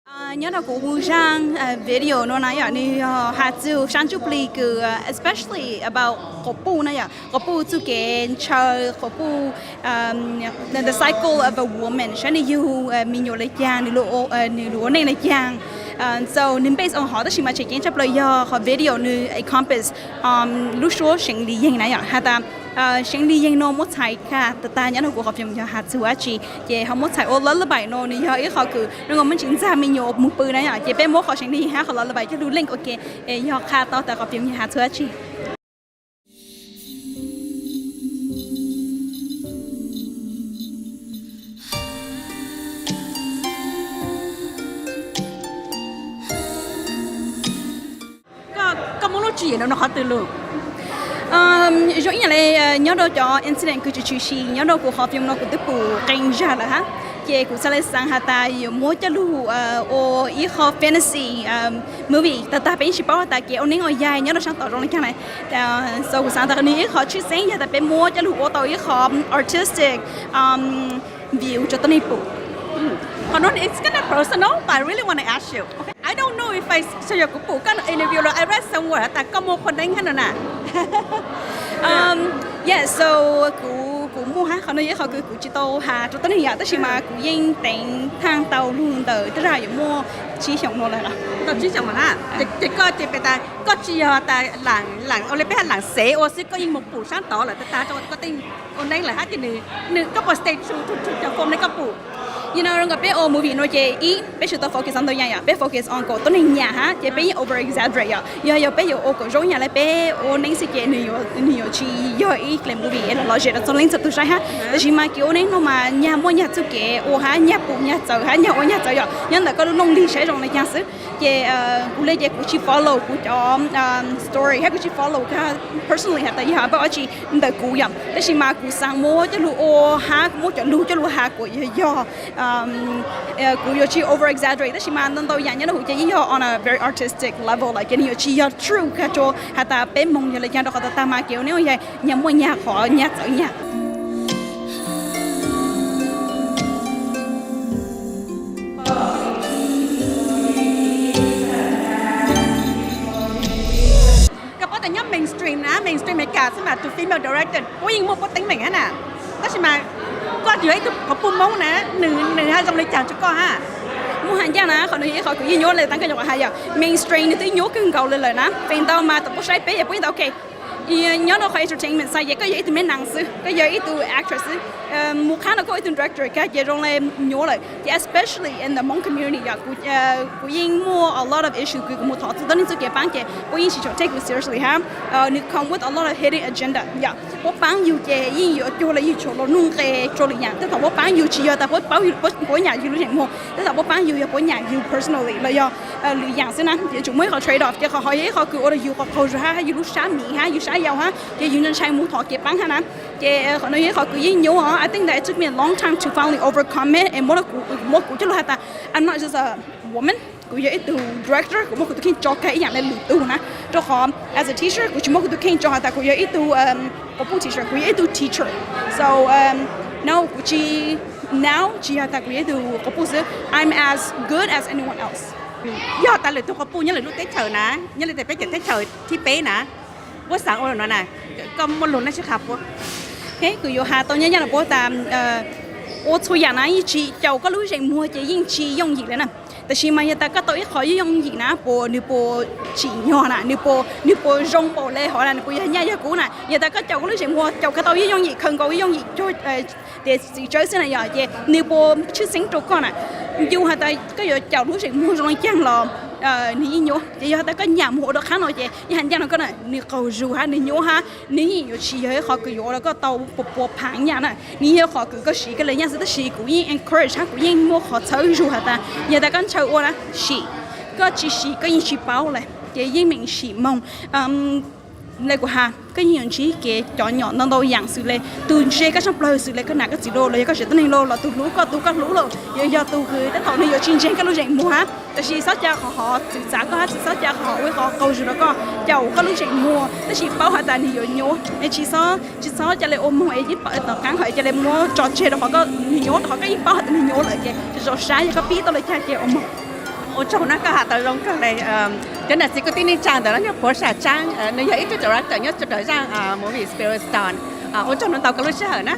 Nyob rau kuv zaj video no na yom, nws yog has txug sab ntsuj plig kws especially about quas puj na yom, quas puj txuj kev ntshaw, quas puj the cycle of a woman, saib nws yug me nyuam le caag, nws lug ua neej le caag. So nws base on hov tab sis mas tseem ceeb tshaj plaws yog qhov video nws encompass lub suab Seev Lis Yees na yom, has tas Seev Lis Yees no muab txhais kag tag tag nyob rau kuv qhov film yog has txug dab tsi, ces ho muab txhais ua lullaby no nws yog ib qho kws zoo nkaus muaj ntsis ntxag me nyuam mus pw na yom, ces peb muab qhov Seev Lis Yees hab qhov lullaby coj lug link ua ke, yog qha tau tas qhov film yog has txug dab tsi. Koj muab lub tswv yim no qhov twg lug? Zoo ib yam le nyob rau cov incident kws tshwm tshwm sim nyob rau kuv qhov film no kuv twb pum qee zag lawm hab, ces kuv txhad le xaav has tas yuav muab coj lug ua ib qho fantasy movie tag tag peb yeej tsis paub has tas kev ua neeb ua yaig nyob rau saab tom zoo le caag na. So kuv xaav tas nws ib qho tshwj xeeb yog tas peb muab coj lug ua tau ib qho artistic view rau tuab neeg pum. Qhov no it's kind of personal, but I really want to ask you. I don't know if I, so yog kuv pum koj interview los I read somewhere has tas koj muaj qhua neeb hab no na. Yeah, so kuv, kuv muaj hab, qhov no yog ib qho kws kuv tsis tau has rau tuab neeg yom, tab sis mas kuv yeej teev thaaj tau lug ntawm tej zag yuav muaj tsib xyoos no lawm. Tau tsib xyoos lawm na. Ces koj ces peb tas koj tsis yog tas laam, laam ua le peb has laam xev ua xwb, koj yeej moog pum saab tod lawm tag tag rau koj tej ua neeb lawm hab, ces nws, nws koj puas stay true to, to cov film le koj pum? Yog no zoo nkaus peb ua movie no ces ib peb tsis tau focus on ntau yaam yom, peb focus on kom tuab neeg nyam hab ces peb yeej over exaggerate yom. Yog, yog peb yuav ua kom zoo nyam le peb ua neeb xwb ces nws yuav, nws yuav tsis yog ib kle movie es los lom zem rau txhua leej txhua tug saib hab. Tab sis mas kev ua neeb no mas nyag muaj nyag txuj kev ua hab nyag pum nyag txawv hab nyag ua nyag txawv yom. Nyob ntawm koj lub looj lig saib zoo le caag xwb. Ces kuv le ces kuv tsis follow kuv cov story hab kuv tsis follow kag personally has tas yog pab dab tsi ntawm kuv yom. Tab sis mas kuv xaav muab coj lug ua hab muab cov lug coj lug has kuas yog, yog kuv yuav tsis over exaggerate tab sis mas ntau ntau yaam nyob rau huv ces yeej yog on a very artistic level lawm ces nws yuav tsis yog true kag rua has tas peb moog yog le caag rau qhov tag tag mas kev ua neeb ua yaig nyag muaj nyag qhov nyag txawv nyag. Koj paub tas nyob mainstream na, mainstream Amelikas xwb mas tus female director puab yeej muaj puab teeb meem hab na. Tab sis mas koj yog ib tug qhov puj Moob na, nws, nws hab zoo le caag rua koj hab? Muaj has ncaj na, qhov no yog ib qhov kuv yeej nyuaj le taab koj nyuam qhuav has yom, mainstream nws twb nyuaj kawg nkaus le lawm na, feem ntau mas thaum puab saib peb yog puab yeej tas ok, nyob rau qhov entertainment side ces koj yog ib tug me naam xwb, koj yog ib tug actress xwb, mus qhab no koj ua ib tug director kag ces zoo le nyuaj lawm. Ces especially in the Hmong community yom, kuv yeej muaj a lot of issue kws kuv mus thov txug tuab neeg txuj kev paab ces puab yeej tsis tshua take kuv seriously hab. Nws come with a lot of hidden agenda yom. Puab paab yug ces yeej yuav cuag le yug tshuav los nuj nqes rua lwm yaam. Tej thaum puab paab yug tsis yog tas puab paub yug, puab nyam yug lub zeem muag, tej thaum puab paab yug yog puab nyam yug personally los yog lwm yaam xwb na. Yuav tsum muaj ib qho trade off ces qhov hov yog ib qho kws ua rau yug qaug qaug zug hab, yug lub sab miv hab, yug sab yau hab ces yug ntshai mus thov kev paab hab na. Ces qhov no yog ib qho kws yeej nyuaj os. I think that it took me a long time to finally overcome it and muab kuv, muab kuv coj lug has tas I'm not just a woman, kuv yog ib tug director, kuv muab kuv tus kheej tso kag ib yaam le lwm tug na. Rau qhov as a teacher kuv tsis muab kuv tus kheej tso has tas kuv yog ib tug quas puj teacher, kuv yog ib tug teacher. So no kuv tsis, now tsis yog tas kuv yog ib tug quas puj xwb, I'm as good as anyone else. Yog tas lwm tug quas puj nyob lwm lub teb chaws na, nyob le peb cov teb chaws thib peb na, puab xaav ua no na, koj muaj lug na sib qha puab. Kuv yuav has tau nyaj nyaj rau puab tas ua txhua yaam na yeej tsis, caum koj lub zeem muag ces yeej tsis yooj yim le na. Tab sis mas yog tas koj tau ib qho yooj yim na puas, nws puas tsim nyog na, nws puas, nws puas zoo npaum le hov na, nws puas yog nyaj yog kuv na. Yog tas koj caum koj lub zeem muag caum kag tau yooj yim, khaws nkaus yooj yim cuag tes txiv tsawb xwb na yom, ces nws puas tshwj xeeb rau koj na. Yog has tas koj yuav caum lub zeem muag zoo le caag los nws yeej nyuaj. Ces yog has tas koj nyam mus ua rau qhab no ces yeej has ncaj no koj na, nws qaug zug hab nws nyuaj hab nws yeej yuav tsis yog ib qho kws yuav ua rau koj tau puas puas phaav nyaj na. Nws yog qhov kws koj siv koj le nyaj xwb, tab sis kuv yeej encourage hab kuv yeej muaj qhov txhawb zug has tas yog tas koj ntshaw ua na, sim, koj tsis sim koj yeej tsis paub le, ces yeej meem sim moog. Le kuv has koj yeej yuav ntsib kev cov nyom ntau ntau yaam xws le tug ntse koj tshaaj plawg xws le koj nam koj txiv lauj, los yog koj tsev tuab neeg lauj, los tug hlub koj tug koj hlub lauj, yog, yog tug kws tej thaum nws yuav tsis ntseeg koj lub zeem muag hab. Tab sis txhob ca qhov hov txwv txav koj hab txhob ca qhov hov ua ib qho qaug zug rau koj, caum koj lub zeem muag tab sis paub has tas nws yuav nyuaj es tsis txhob, tsis txhob ca le ua moog es tom qaab hov ca le muab tso tseg rau qhov koj, nws nyuaj rau qhov koj yeej paub has tas nws nyuaj lawm ces tsis txhob sab, yog koj pib tau le caag ces ua moog. Ua tsaug na, koj has tau zoo kawg le. Cov nam txiv kwv tij neej tsa ntawm no yog Puav Sam Tsaab, nws yog ib tug director nyob rau zaj movie Spirit Star. Ua tsaug ntau koj lub sij hawm na.